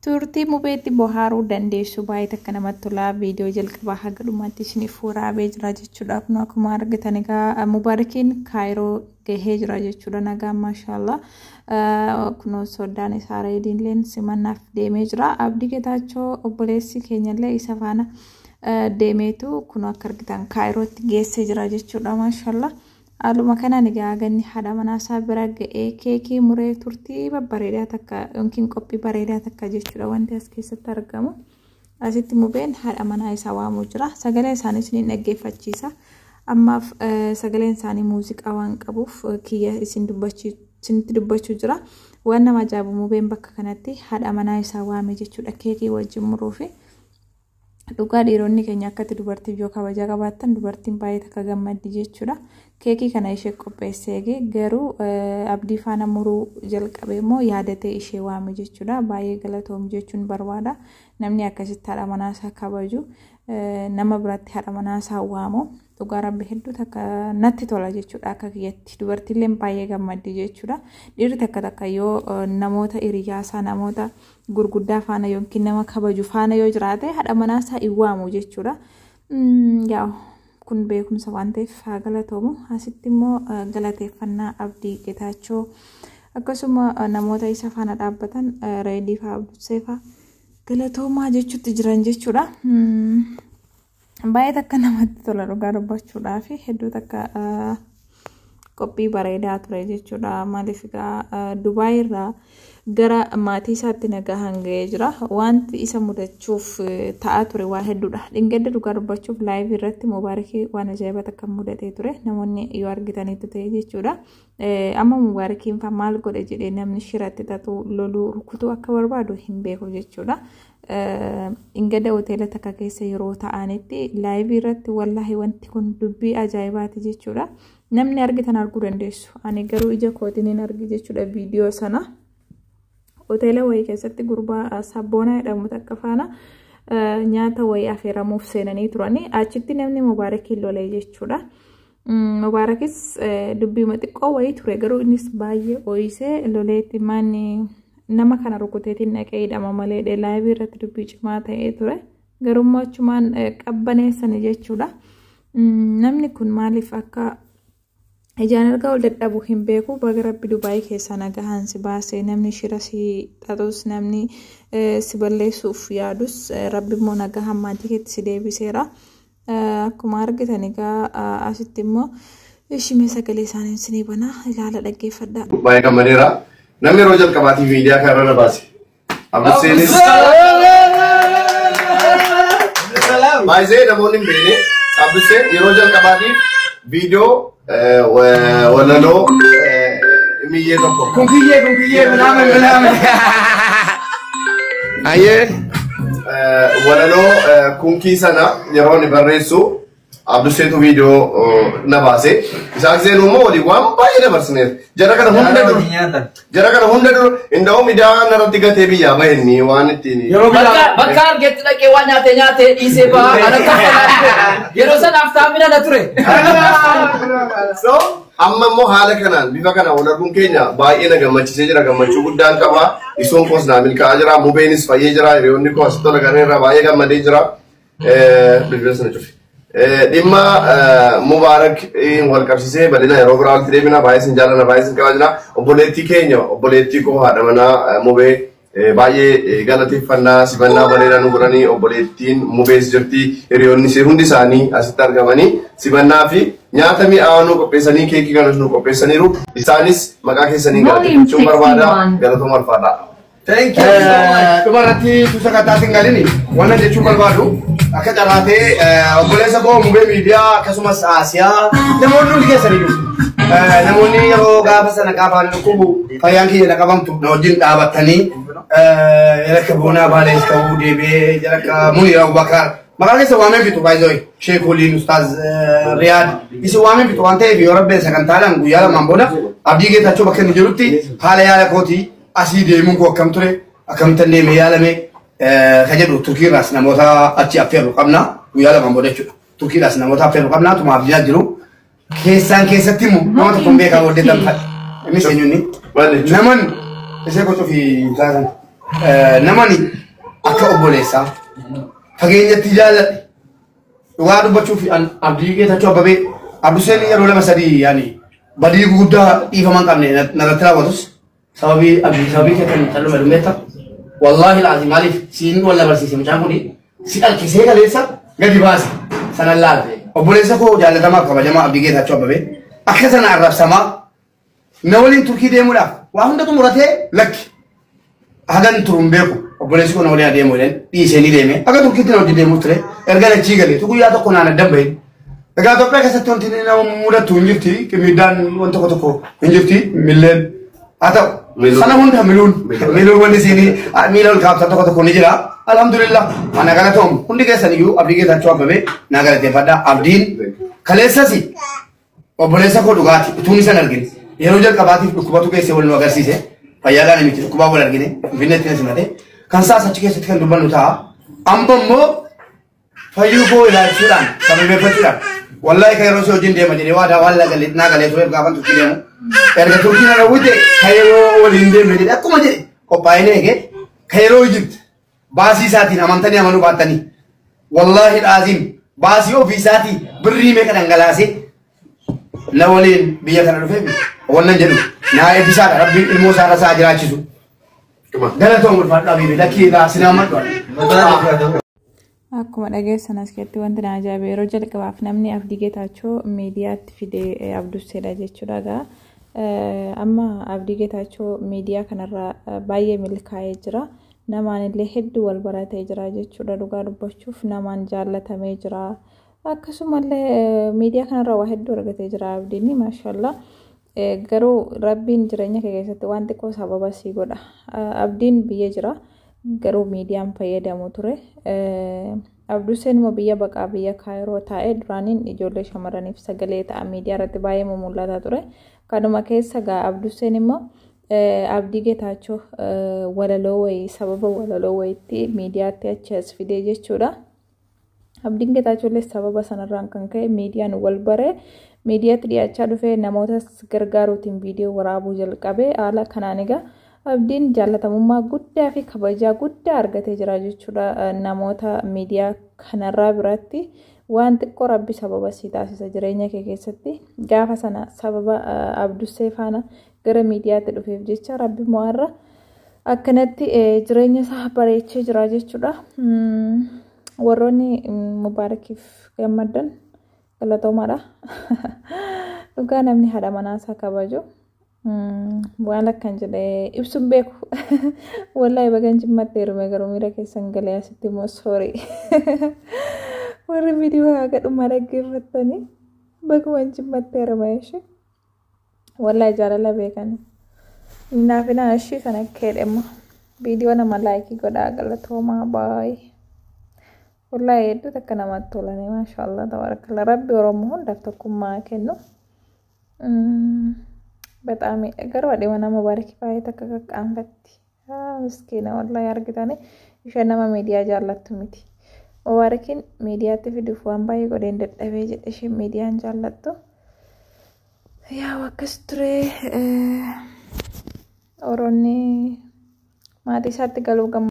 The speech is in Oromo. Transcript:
Turtii Mubeetti bohaaruu dandeessu. Baay'ee takka namatti tola. Viidiyoo jalqabaa haga dhumaatti isiniif waraabee jira jechuudha. Kun akkuma argitan egaa Mubaarakiin Kaayiroo gahee jira jechuudha. Nagaan maashaallah. Kunoo soddaan isaa Reediinleen simannaaf deemee jira. Abdii Getaachoo obboleessi keenyallee isa faana deemeetu kunoo akka argitan Kaayirootti geessee jira jechuudha. Maashaallah. Haaluma kanaan egaa ganni haadha manaa isaa bira ga'ee keekii muree turtii babbareedaa takka yookiin qophii bareedaa takka jechuudha wanti as keessatti argamu. Asitti Mubeen haadha manaa isaa waamuu jira. Sagalee isaanii isiniin dhaggeeffachiisa. Ammaaf sagaleen isaanii muuziqaa waan qabuuf kiyya isin isinitti dubbachuu jira. Waan nama ajaa'ibu Mubeen bakka kanatti haadha manaa isaa waame jechuudha keekii wajjin muruufi. Dhugaa dhiironni keenya akkatti dubartiif yoo kabaja qabaattan dubartiin baay'ee takka gammaddi jechuudha. Keekii kana ishee qopheessee eege garuu Abdii faana muruu jalqabe immoo yaadatee ishee waame jechuudha. Baay'ee galatoom jechuun barbaada. Namni akkasitti haadha manaa isaa kabaju nama biratti haadha manaa isaa waamu dhugaa rabbi hedduu takka natti tola jechuudha akka kiyyatti. Dubartiilleen baay'ee gammaddi jechuudha. Dhiirri takka takka yoo namoota hiriyyaa isaa namoota gurguddaa faana yookiin nama kabaju faana yoo jiraate haadha manaa isaa hin waamu jechuudha. Yaa kun beekumsa waan ta'eef haa galatoomu. Asitti immoo galateeffannaa Abdii Getaachoo akkasuma namoota isa faana dhaabbatan Reedii fa'aa Abdussee fa'aa galatoomaa jechuutti jiran jechuudha. Baay'ee takka namatti tola dhugaa dubbachuudhaa fi hedduu takka qophii bareedaa ture jechuudha. Maaliif egaa Dubaay irraa gara maatii isaatti nagaan ga'ee jira. Wanti isa mudachuuf ta'aa ture waa hedduudha. Dhingedda dhugaa dubbachuuf live irratti Mubaarikii waan ajaa'ibaa takka mudatee ture. Namoonni yoo argitanitti ta'e jechuudha. Amma Mubaarikiin fa'aa maal godhe jedhee namni shiratti xaxuu loluu rukutuu akka barbaadu hin beeku jechuudha. Dhingedda hoteela takka keessa yeroo ta'anitti live irratti wallaahi wanti kun dubbii ajaa'ibaati jechuudha. Namni argitan arguu dandeessu. Ani garuu ija kootiin hin argi jechuudha viidiyoo sana. Hoteela wayii keessatti gurbaa Sabboonaa jedhamu takka faana nyaata wayii affeeramuuf seenanii turanii achitti namni Mubaarakiin lolee jechuudha. Mubaarakis dubbii xiqqoo wayii ture garuu innis baay'ee ooyisee loleetti manni nama kana rukuteetiin dhaqee hidhama malee live irratti dubbii cimaa ta'ee ture. Garuu achumaan qabbaneessani jechuudha. Namni kun maaliif akka ijaan erga ol dadhabu hin beeku. Baga rabbi Dubaayii keessaa nagahaan si baasee namni shira si xaxus namni si balleessuuf yaadus rabbi immoo nagahaan maatii keetti si deebiseera. Akkuma argitan egaa asitti immoo ishimee sagalee isaanii isinii banaa ilaala dhaggeeffadhaa. Baay'ee gammadeera. Namni yeroo jalqabaatiif miidiyaa kana irra na baase. Abdusseenis baay'ee namoonni hin beekne Abdusseen yeroo jalqabaatiif viidiyoo walaloo miyyee tokko. Kunkiyyee kunkiyyee minaamin minaamin. Ayyee walaloo kunkii sana yeroo inni barreessu Abdusseetu viidiyoo na baase. Isaan seenuu immoo walii waan baay'ee dabarsineera. Jara kana hunda dura jara kana hunda dura inda'oo miidhaa narratti gatee biyyaa bahe inni waan ittiin. Yeroo Bakka argetti dhaqee waan nyaate nyaate dhiisee ba'a. Ana kaffalaa yeroo sanaaf taamina na ture. So amma immoo haala kanaan bifa kanaan wal arguun keenya baay'ee na gammachiisee jira. Gammachuu guddaan qaba. Isoon koos naa milkaa'aa jira. Mubeenis fayyee jira. Hiriyoonni koo asitti tola kana irraa baay'ee gammadee jira. Bilbila sana cufe. Dhimma Mubaarak wal qabsiisee bal'ina yeroo biraa walitti deebina. Baay'ee sin jaalladha. Baay'ee sin kabajna. Obboleettii keenya obboleettii koo haadha manaa Mubee baay'ee galateeffannaa simannaa bareedaa nu godhanii obboleettiin Mubees jirti. Hiriyoonni ishee hundi isaanii asitti argamanii simannaa fi nyaata mi'aawaa nu qopheessanii keekii kanas nu qopheessaniiru. Isaanis maqaa keessanii galateeffachuun barbaada. Galatooma alfaadhaa. Thank you so much. Dhumarratti tuusa kattaatiin galini wannan jechuun barbaadu akka carraatee obboleessa koo Mubee miidiyaa akkasumas Asiyaa namoonni hundi keessaniyyuu namoonni yeroo gaafa sana gaafaan dhukkubu fayyaan kiyya dhaqabamtu na wajjin dhaabattanii jara Boonaa Baalees ta'uu deebi'ee jara Muniir Abubakar maqaa keessa waamee bitu baay'ee Sheekoliin Ustaaz Riyaad isin waamee bitu waan ta'eef yoo rabbeen sagantaadhaan guyyaa lamaan booda Abdii Geetaachoo bakka inni jirutti haala yaala kootii asii deemuun koo akkam ture akkamittan deemee yaalame ka jedhu Turkiirraas namoota achi affeerru qabna guyyaa lamaan booda jechuudha. Turkiirraas namoota affeerru qabna tuma abdiyaa jiru. Keessaan keessatti immoo nama tokkoon beekaa booddee danfadhe. Innis eenyuun Maal jechuudha? naman isee gochuu fi taasan. Namani akka obboleessaa fageenyatti jaalladhe dhugaa dubbachuuf Abdii Geetachoo Abbabee Abduseen yeroo lama sadii yaani badii guddaa dhiifama hin qabne narratti raawwatus sababii abdii sababii keetan calluma dhumeetta wallaahi laazim maaliif siin wal barsiise mucaan kuni si dhalkisee kaleessa gadi baase sanan laalte obboleessa koo jaallatamaaf kabajamaa Abdii Geetachoo Abbabee akka sana arrabsamaa na waliin Turkii deemuudhaaf waa hunda xumuratee lakki hagan turuun beeku obboleessi kun waliin adeemu jedhan dhiisee ni deeme akka Turkiitti na wajjin deemuuf ture erga achii galee tu guyyaa tokko naan addan bahin. Egaa Itoophiyaa keessatti wanti nama mudatu hin jirti miidhaan waan tokko tokko hin jirti milleen haa ta'u sana hunda miluun miluun wanni isiin miila ol kaabsan tokko tokko ni jira. Alhamdulillah ana galatoom hundi keessan iyyuu Abdii Geetaachoo Abbabee naa galateeffadha. Abdiin kaleessasi obboleessa koo dhugaati utuun isan argine yeroo jalqabaatiif dhukkubatu keessee wal nu agarsiise fayyaadhaan miti dhukkubaa wal argine Finfinneetti na simate kan saas achi keessatti kan dubbannu ta'a. Amma immoo fayyuu koo ilaalchuudhaan sababeeffachuudhaan wallahi kan yeroo si wajjin deema jedhee waadaa waan naa galee tureef gaafan Turkii deemu erga Turkii na raawwite kan yeroo waliin deemne jedhee akkuma jedhe qophaa'inee eege kan yeroo Ijipt baasii isaatiin amantanii amanuu baattanii wallahi dhaaziin baasii ofii isaatii birrii meeqa dhangalaasee na waliin biyya kana dhufee wannan jedhu naa eebbisaadha rabbiin ilmoo isaa irra isaa jiraachisu. Galatoon ulfaadhu abiibi lakkii sinaa maddu. Akkuma dhageessan as keessatti wanti na ajaa'ibe yeroo jalqabaaf namni Abdii Geetaachoo miidiyaatti fide Abdusseedha jechuudha egaa. Amma Abdii Geetaachoo miidiyaa kanarra baay'ee milkaa'ee jira. Namaan illee hedduu wal baratee jira jechuudha dhugaa dubbachuuf namaan jaallatamee jira. Akkasumallee miidiyaa kanarra waa hedduu argatee jira Abdiin maashaallah. Garuu rabbiin jireenya kee keessatti waan xiqqoo sababa sii godha. Abdiin biyya jira garuu miidiyaan fayyadamu ture. Abduseen immoo biyya baqaa biyya Kaayiroo taa'ee duraaniin ijoollee shamarraniif sagalee ta'a miidiyaa irratti baay'ee mul'ataa ture. Kanuma keessa gaa Abduseen immoo Abdii Geetaachoo walaloo wayii sababa walaloo wayiitti miidiyaatti achi as fidee jechuudha. Abdiin Geetaachoo illee sababa sanarraan kan ka'e miidiyaan wal baree miidiyaatti dhiyaachaa dhufee namootas gargaaruutiin viidiyoo waraabuu jalqabe haala kanaan egaa Abdiin jaallatamummaa guddaa fi kabajaa guddaa argatee jira jechuudha namoota miidiyaa kanarraa biratti waan xiqqoo rabbi sababa sii taasisa jireenya kee keessatti gaafa sana sababa Abdussee faana gara miidiyaatti dhufeef jecha rabbi mo'arra akkanatti jireenya isaa bareechee jira jechuudha. Warroonni Mubaarakiif gammaddan galatoomaadha. Dhugaa namni haadha manaa isaa kabaju waan akkan jedhee ibsuun beeku. Wallaahi bagan jimmatti heerume garuu miira keessan galee asitti immoo soorii. Warri viidiyoo haga dhumaa dhaggeeffattanii baguma jimmatti heerume ishee. Wallaahi jaalala beekan. Naafinaan ishii sana akka jedhamu viidiyoo nama laayikii godhaa galatoomaa baay'ee. Wallaahi hedduu takka namatti tolanii maashaallah tabaarakalla rabbi Oromoo hundaaf tokkummaa kennu. በጣም garuu haadhi manaa Mubaarakii baay'ee takka qaqqaanfatti. Miskiina wallaahi argitanii isheen nama miidiyaa jaallattu miti. Mubaarakiin miidiyaatti fiduuf waan baay'ee godheen dadhabee jedhe isheen miidiyaan jaallattu. Yaa akkas ture Oroonni maatii isaatti galuu gammadaa.